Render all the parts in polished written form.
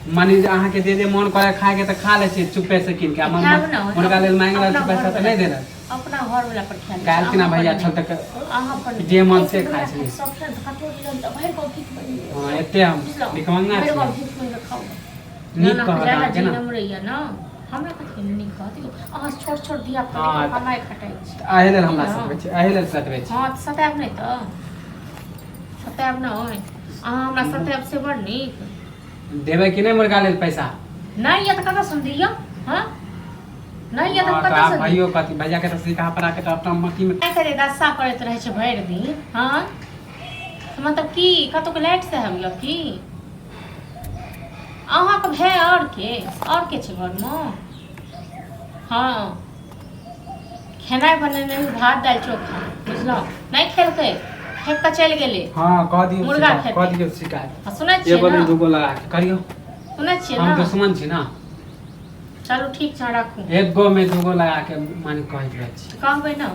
मानि जे अहाँके जे जे मोन करे खायके तऽ खा लै छियै चुप्पे से कीन के आ खायब ने, मुर्गा लेल मांगि रहल छी अपना पैसा तऽ घर नहि देलक। अपना घर वाला पर खायल। काल्हि केना भैया छल तऽ अहाँ पर जे मन से खाइ छलियै। सब छै तऽ कटोरी लऽ तऽ भरि गाँव भीख मांगि लिअ। हँ, एते हम बुझलहुँ? भिखमंगा भरि गाँव छियै। भीख मांगि कऽ खाउ। नीक ना, कहत ज्यादा अहाँके ने। जीनम रहैया ने, हमरा कथी नीक कहत? अहाँ छोट छोट धिया पुता हँ, कमाइ खटाइ छी। एहि लेल हमरा हँ। सतबै छी, एहि लेल सतबै छी। हँ, तऽ सतायब नहि, तऽ सतायब नहि अहाँ हमरा, सतायब से बड़ नीक। देबै कि नहि मुर्गा लेल पैसा? नहि यऽ तऽ कतऽसँ दिअ? हँ, नहि यऽ तऽ हँ, तऽ कतऽसँ आब दिअ? भैयो कथी, भैया के तऽ सीखा पढ़ा के तऽ अपना मती मे नहि करे, दशा करैत रहै छै भरि दिन। हँ, तऽ मतलब की कतौके लाइट साहेब यऽ की अहाँके भाय? आओर के छै घरमे? हँ, खेनाइ बनेने रही भात दालि चोखा, बुझलहुँ? नहि खेलकै, फेक कऽ चलि गेलै। हँ, कह दियौ। मुर्गा शिकायत खेतै। कह दियौ शिकायत। आ सुनै छियै एगो ने नहि दूगो लगा के करियौ। सुनै छियै हम ने? दुश्मन छी ने। चलू, ठीक छै, राखू। एक गो में दूगो लगा के मानि कहैत रहै छी। कहबै ने,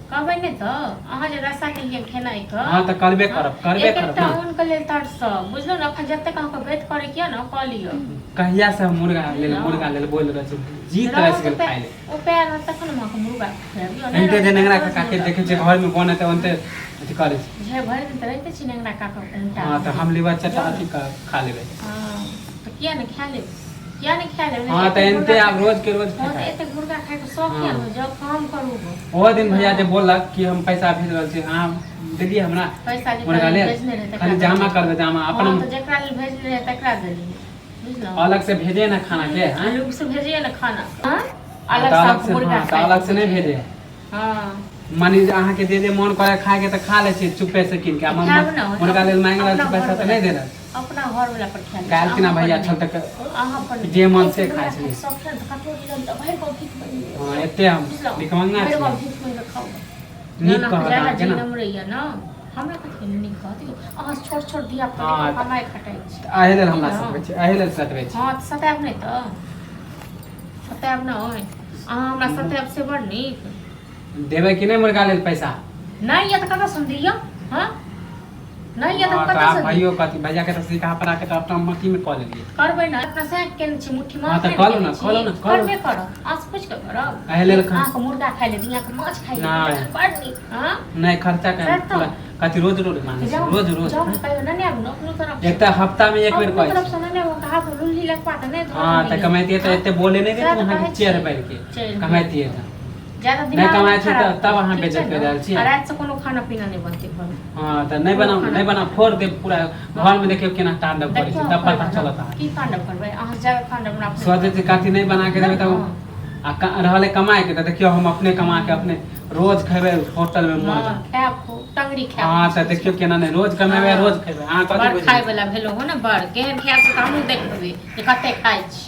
कहबै नहि तऽ अहाँ जे रसा केलियै खेनाइके। हँ, तऽ करबे करब, करबे एक करब एकटा ने। हुनके लेल तरसब, बुझलहुँ ने? अखन जतेक अहाँके वेट करैके यऽ ने, कऽ लिअ। कहिया से हम मुर्गा लेल हँ। मुर्गा लेल बोल रहल छी, जीत रस गेल खाय लेल। ओ पैर रहत तखन हम अहाँके मुर्गा खुआएब यौ, नहि एनते जे रहत नेंगरा तऽ काका के रोज देखै छियै घरमे बनैत, ओनते अथी करै छै। जे भरि दिन तऽ रहिते छी नेंगरा काका उनटा। हँ, तऽ हम लेबै चटा अथी खा लेबै। हँ, तऽ किया नहि खा लेब? किया नहि खा लेब? हँ, तऽ एनते आब रोज के रोज हँ, तऽ खेतै। एतेक मुर्गा खायके शौक किया हँ। नहि? जाउ, काम करू गो। ओहो दिन भैया जे बोललक कि हम पैसा भेज रहल छी, अहाँ देलियै हमरा पैसा जे मुर्गा लेल? भेजने रहै तकरा खाली जमा देलियै। करबै जमा हँ, अपन। तऽ जेकरा लेल भेजने रहै तकरा देलियै, बुझलहुँ? अलग से भेजे ना खाना के, हाँ? अलग से भेजिए ने खाना, हाँ? अलग अलग से से मुर्गा हाँ, तऽ अलग से नहि भेजे। हाँ। मानि जे अहाँके जे जे मोन करे खायके तऽ खा लै छियै चुप्पे से कीन के आ खायब ने, मुर्गा लेल मांगि रहल छी अपना पैसा तऽ नहि देलक। अपना घर वाला पर खायल। काल्हि केना भैया छल तऽ अहाँ पर जे मन से खाइ छलियै। सब छै तऽ कटोरी लऽ तऽ भरि गाँव भीख मांगि लिअ। हँ, एते हम बुझलहुँ? भिखमंगा भरि गाँव छियै। भीख मांगि कऽ खाउ। नीक ना, कहत ज्यादा अहाँके ने। जीनम रहैया ने, हमरा कथी नीक कहत? अहाँ छोट छोट धिया पुता हँ, कमाइ खटाइ छी। एहि लेल हमरा हँ। सतबै छी, एहि लेल सतबै छी। हँ, तऽ सतायब नहि, तऽ सतायब नहि अहाँ हमरा, सतायब से बड़ नीक। देबै कि नहि मुर्गा लेल पैसा? नहि यऽ तऽ कतऽसँ दिअ? हँ, नहि यऽ तऽ हँ, तऽ कतऽसँ आब दिअ? भैयो कथी, भैया के तऽ सीखा पढ़ा के तऽ अपना मती में कऽ लेलियै। करबै ने, अपना सएह केने छी मुट्ठी हँ, तऽ माछ। कऽ लू ने, कऽ लू ने, कऽ लू। करबे करब, अहाँ से पूछि कऽ करब? एहि लेल अहाँके मुर्गा खाइ ले दी, अहाँके माछ खाइ ले दी, नहि। तखन बड़ नीक। हँ। नहि, खर्चा के सर तऽ- पूरा कथी रोज रोज मानै छी? जाउ। रोज रोज। जाउ ने, कहियो नहि आबू ने अपनो तरफ से। एक तऽ हफ्ता में एक बेर अपनो कहै तरफ छी। से नहि आबू, हाथ लुल्ली लगपा तऽ नहि धरऽ हँ, तऽ दियै। कमैतियै तऽ एते बोले नहि सएह देतू तऽ अहाँके कहै चेहर छी। बढ़ि के। चढ़ि कमैतियै तऽ ज्यादा नहि दिमाग कमाइ नहि छै तऽ खराब तब अहाँ ठीक छै बेइज्जत ने? करि रहल छियै। आ राति से कोनो खाना पीना नहि बनतै घरमे। हँ, तऽ नहि कोनो बनाउ। खाना नहि बनाउ, फोड़ देब पूरा घरमे, देखियौ केना तांडव करै देखियौ छै, तब पता करबै ने। चलत अहाँके। की तांडव करबै? अहाँ ज्यादा तांडव हमरा अपने सोचै छी कथी नहि बना के देबै तऽ हँ। आ रहलै कमाइके तऽ देखियौ हम अपने कमा के अपने रोज खेबै होटलमे मुर्गा। हँ, खायब खूब टंगरी खायब। हँ, तऽ देखियौ केना नहि रोज कमेबै, हँ। रोज खेबै। अहाँ कथी बड़ बुझबै? खाय वाला भेलो हो ने, बड़ केहन खायब से तऽ हमहूँ देखबै जे कते खाइ छी।